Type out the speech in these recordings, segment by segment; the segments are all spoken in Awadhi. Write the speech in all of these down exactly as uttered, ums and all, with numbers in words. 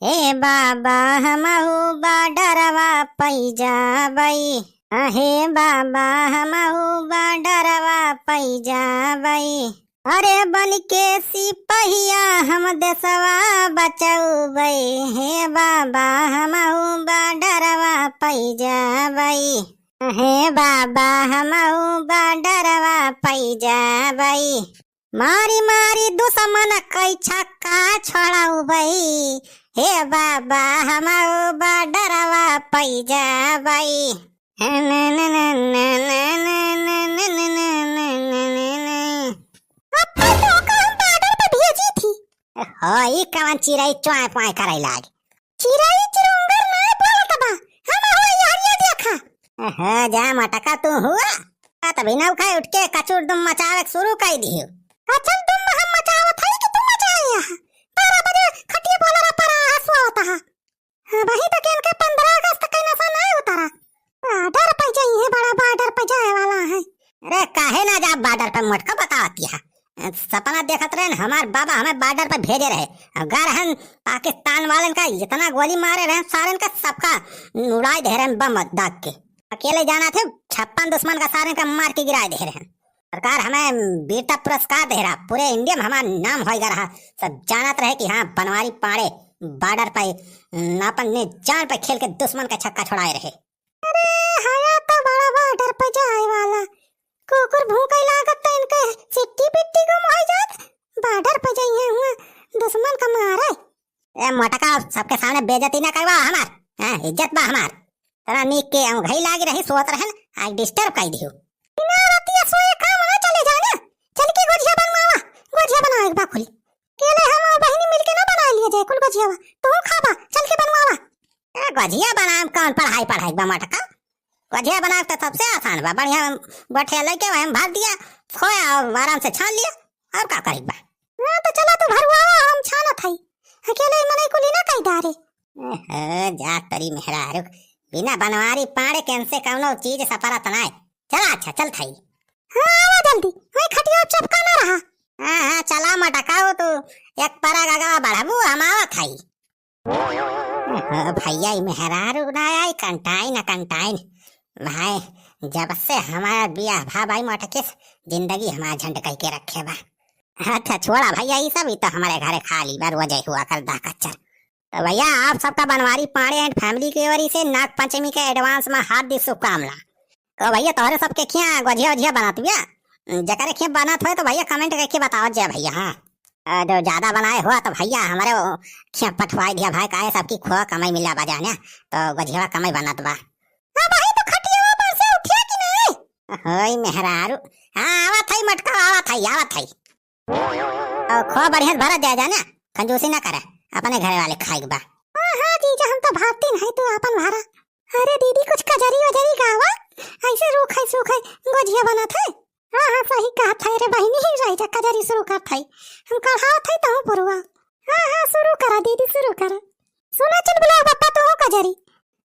हे बाबा, हमहू बॉर्डरवा पइ जाबइ। हे बाबा, हमहू बॉर्डरवा पइ जाबइ। अरे बन के सिपहिया हम देसवा बचउबइ। हे बाबा, हमहू बॉर्डरवा पइ जाबइ। हे बाबा, हमहू बॉर्डरवा पइ जाबइ। मारी मारी दुसमन कइ छक्का छोड़उबइ। हे बाबा, हमहू बॉर्डरवा पइ जाबइ। अब तो तोहका हम बॉर्डर पे भेजी थी। हो, ई कवन चिरई च्वांय प्वांय करइ लाग? चिरई चिरुंगर नाय बोलत बा, हम हो यारिया देखा। हो जा मटका तू हुआ। आ, तभी नौखा उठ के कचुर दुम मचावे शुरू कइ दियो। कचुर दुम हम मचावत हई कि तू मचाए यहाँ? बारह बजे खटिया बोला रहा परा हसुआ होता है। हाँ, वही तो केन के पन्द्रह अगस्त के नशा नहीं उतरा। बॉर्डर पे जाइए, बड़ा बॉर्डर पे जाए वाला है। अरे काहे ना जा बॉर्डर पे, मोटका बतावत है। सपना देखत रहन, हमार बाबा हमें बॉर्डर पे भेजे रहे। अब गा रहन पाकिस्तान वालन का, इतना गोली मारे रहन सारन का, सबका उड़ाई दे रहन बम दाग के। अकेले जाना थे, छप्पन दुश्मन का सारन का मार के गिराए दे रहन। सरकार हमें वीरता पुरस्कार दे रहा, पूरे इंडिया में हमार नाम होइगा रहा। सब जानत रहे कि हाँ, बनवारी पांड़े बॉर्डर पे, न, अपन ने जान पे खेल के दुश्मन का छक्का छुड़ाए रहे। अरे, हया तो बड़ा बॉर्डर पे जाए वाला। कुकुर भूखे लागत तो इनके सिट्टी पिट्टी गुम हो जात। बॉर्डर पे जाइए हुआ दुश्मन का मारे। ए मोटका, सबके सामने बेइज्जती ना करवा हमार। हाँ, इज्जत बा हमार। तोरा नीक के हम घई लागी रही, सोत रहन, आज डिस्टर्ब कर दियो। बिना रतिया सोए काम ना चले जाना। चल के गोजिया बनवावा, गोजिया बनावे के बा कुल। केले हम और बहिनी मिलके ना बना लिए जाए कुल गोजियावा। तू खाबा, चल के बनवावा। ए, गोजिया बनाए में कौन पढ़ाई पढ़ाई बा मोटका? गोजिया बनाए तो सबसे आसान बा। बढ़िया बैठे लेके वही में भर दिया, खोया और आराम से छान लिया, और का करी बा? हाँ, तो चला तू भरुआवा, हम छानत हई। अकेले मनई कुली ना कई डारे। ओहो, जा तरी मेहरारू, बिना बनवारी पाड़े केन से कौनो चीज सपरत नाय। चला, अच्छा, चल थई। हाँ, आवा जल्दी, वही खटिया चपका ना रहा। हाँ, हाँ, चला मटकाओ तू, एक परग आगा बढ़बू, हम आवत हई। ओहो, भैया, ई मेहरारू ना आई, कंटाइन, कंटाइन। भाई, जब से हमारा बियाह भा भाई मोटकिस, जिंदगी हमारा झंड कह के रखे बा। अच्छा, छोड़ा भैया, ई सब, ई तो हमारे घरे खाली बा, रोजे हुआ कर दा कच्चर। तो भैया, आप सबका बनवारी पांड़े and family की ओर से नाग पंचमी के advance में हार्दिक शुभकामना। तो भैया, तोहरे सबके खिया गोझिया ओझिया बनात बिया? जकरे खिया बनात होए तो भैया comment करके बतावत जा भैया। हाँ, अ, जो ज्यादा बनाए हुआ तो भैया हमारे वो खिया पठवाई दिया भाई, काहे सबकी खोआ कमाई मिला बा जाने, तो गोझिया कमाई बनात बा। हाँ भाई, तो खटियावा पर से उठिया कि नहीं? होई मेहरारू। हाँ, आवत हई मटका, आवत हई, आवत हई। और खो बढ़िया से भरा जाए जाने, कंजूसी ना करे, अपने घरे वाले खाए के बा। हाँ, हाँ, जीजा, हम तो भारती नहीं, तू आपन भरा। अरे दीदी, कुछ कजरी वजरी गावा, ऐसे रूखै सूखै गोझिया बनत है। हाँ, हाँ, सही कहत है रे बहिनी, रह जा, कजरी शुरू करत है। हम कढ़ावत है तहूँ पुरुआ। हाँ, हाँ, शुरू करा दीदी, शुरू करा। सुना चुलबुला बप्पा तोहू कजरी।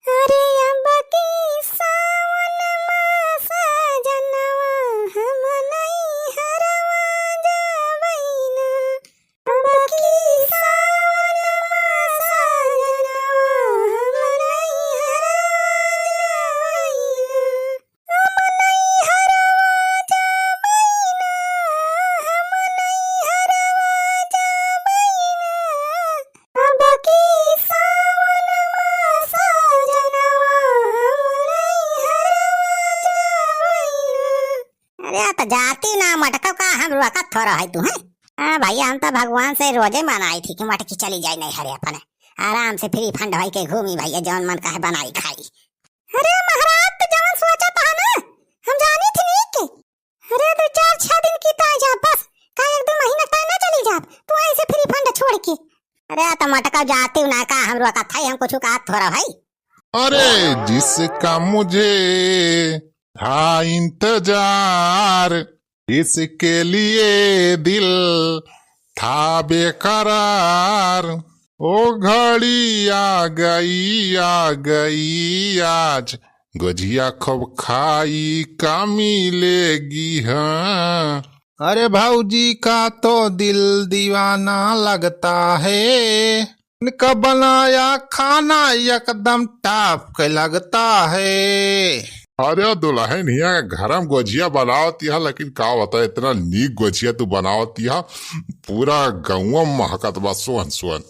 अरे अब की सावन मा साजनवा हम नैहरवा जाबैना। अब की सावन मा साजनवा हम नैहरवा जाबैना। हम नैहरवा जाबैना, हम नैहरवा जाबैना। अब की सावन मा साजनवा हम नैहरवा जाबैना। अरे, तो जाती ना मटको का, हम रोकत थोड़ा है तू, हैं? हाँ भैया, हम तो भगवान से रोजे मनाई थी कि मटकी चली जाए नैहरे अपने, आराम से free fund होई के घूमी भैया, जौन मन कहे बनाई खाई। अरे महाराज, तो जवन सोचत है ना, हम जानी थी नहीं के। अरे दो चार छह दिन की तो आ जा बस, का एक दो महीना तक ना चली जा तू ऐसे free fund छोड़ के। अरे तो मटका जाती ना का, हम रोका था, हम कुछ कहा थोड़ा भाई। अरे जिसका मुझे था इंतजार, इसके लिए दिल था बेकरार। ओ घड़ी आ गई, आ गई आज, गोझिया खूब खाई का मिलेगी, हाँ। अरे भौजी का तो दिल दीवाना लगता है। इनका बनाया खाना एकदम top का लगता है। अरे दुलहिन, हियाँ घर में गोझिया बनावत हिया, लेकिन का बताई, इतना नीक गोझिया तू बनावत हिया, पूरा गउँवा महकत बा सोहन सोहन।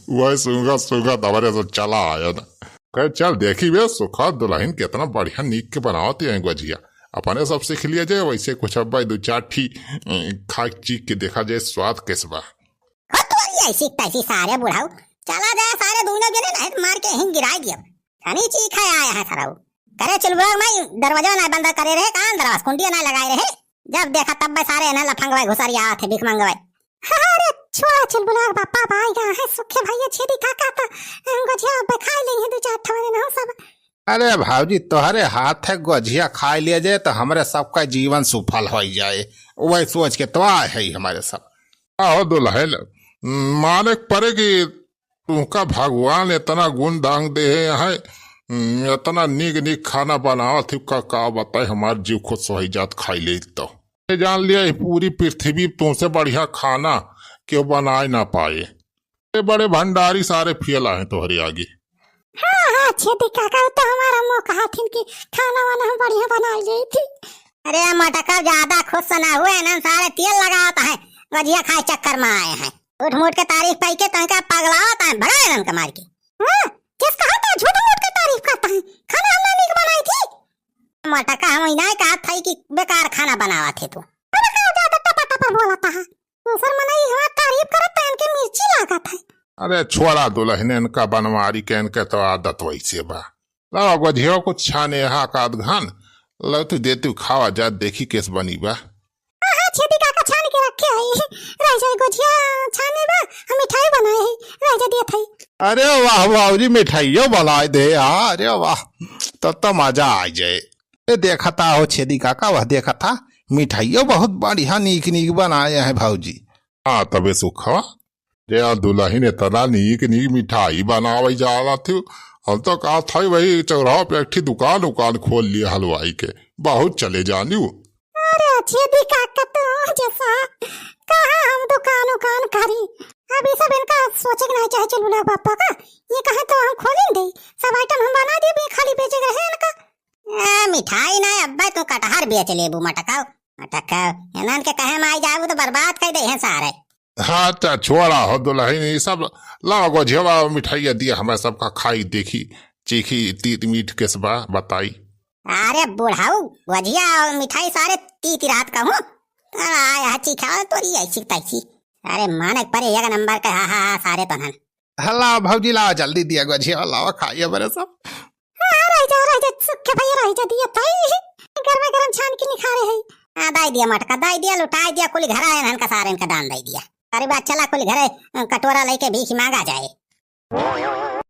वही सूंघत सूंघत हमरे सब चला आया ना। कहे, "चल देखी बे सुखा, दुलहिन केतना बढ़िया नीक के बनावत हिया गोझिया, अपने सब सीख लिया जाए।" वैसे कुछ अब दू चार ठी, अ, खा चीख के देखा जाए स्वाद कैसे बा। हो तोरी ऐसी तैसी सारे बुढ़ऊ, चला जाए सारे दूनो जने, नहीं तो मार के यहीं गिराई दियो। खनी चीख है आया है सरऊ। करे चुलबुला माई, दरवाजा ना बंद करे रहे, कान दरवाज कुंडिया ना लगाए रहे। जब देखा तब बे सारे इन्हें लफंगवाई घुसरिया आथे, भिख मंगवाई। अरे छोड़ा चुलबुला बापा, भाई यहाँ है सुखे भैया छेदी काका तो गोझिया अब खाई लेंगे दू चार ठो दिन हम सब। अरे भौजी, तोहरे हाथ है गोझिया खाई लिया जाए तो हमरे सबका जीवन सुफल हो जाए, वही सोच के तो आए है हमरे सब। आहो दुलहिन, माने के परे कि तुमका भगवान इतना गुण दान देहे हैं, हम्म, इतना नीक नीक खाना बनावत ही का, का बताई, हमार जीव खुश हो जात खाई ले तो। ये जान लिया, ये पूरी पृथ्वी तुमसे बढ़िया खाना केहू बनाए ना पाए। ये बड़े भंडारी सारे फेल आए तोहरे आगे। हाँ, हाँ, छेदी काका, वो तो हमारा मुँह कहा थिन कि खाना वाना हम बढ़िया बनाई जाई थी। अरे मटका, ज्यादा खुश ना हुए ना, सारे तेल लगावत हैं, गोझिया खाए चक्कर में आए हैं। झूठ मूठ के तारीफ पाई के तनका पगलावत हैं, भगा इनन के मार के। हाँ, किस कहा था झूठ मूठ के तारीफ करता है? खाना हमने नीक बनाई थी। मटका, हम इनाय कहा था कि बेकार खाना बनावा थे तू। अरे का ज्यादा टपा टपा बोलता है? दूसर मनई हमार तारीफ करत त इनके मिर्ची लागत है। अरे छोड़ा दुलहिन, इनका बनवारी के, इनके तो आदत वैसे बा। लावा गोझिया कुछ छाने हा का आध घान, लौती देती खावा जात, देखी केस बनी बा। हाँ, हाँ, छेदी काका छान के रखे है। रह जाए गोझिया छाने बा, हम मिठाई बनाए है, रह जा दिया था। अरे वाह बाबूजी, मिठाइयो बनाए दे यार, अरे वाह, तब तो मजा आ जाए। ए देखता हो छेदी काका, वह देखता मिठाइयो बहुत बढ़िया नीक नीक बनाए हैं भौजी। हाँ तबे सुखवा, जे आ दुलहिन इतना नीक नीक मिठाई बनावे जाला थी, हम तो कहा था वही चौराहा पे एक ठी दुकान उकान खोल लिया हलवाई के, बहुत चले जानी वो। अरे छेदी काका तो जैसा कहाँ हम दुकान उकान करी, अभी सब इनका सोचे के नहीं चाहे चुलबुला बापा का, ये कहे तो हम खोलें दे, सब आइटम हम बना दिए, खाली बेचे के रहे इनका। ए, मिठाई ना, अब्बे तू कटहर बेच लेबू, मटकाओ, मटकाओ। इन्हन के कहे में आई जाबू तो बर्बाद कर दे हैं सारे। हाँ, अच्छा, छोड़ा हो दुलहिन, ये सब लावा गोझिया मिठाइया दिया, हमें सबका खाई देखी, चीखी, तीत मीठ केस बा, बताई। अरे बुढ़ाऊ, गोझिया और मिठाई सारे तीत रात का हूँ। आ, यहाँ चीखा तोरी ऐसी तैसी। अरे मानक परे एक नंबर का, हा, हा, हा, सारे तो हन। हला भौजी, लावा जल्दी दिया गोझिया, लावा खाइए बरे सब। हाँ, रह जा, रह जा, सुखे भैया, रह जा, दिया ताई। गरमा गरम छान के निखारे है। हाँ, दाई दिया मटका, दाई दिया, लुटाई दिया, कुल घर आए, इनका सारे इनका दान दाई दिया। अरे बात चला, कुल घरे कटोरा लेके भीख मांगा जाए।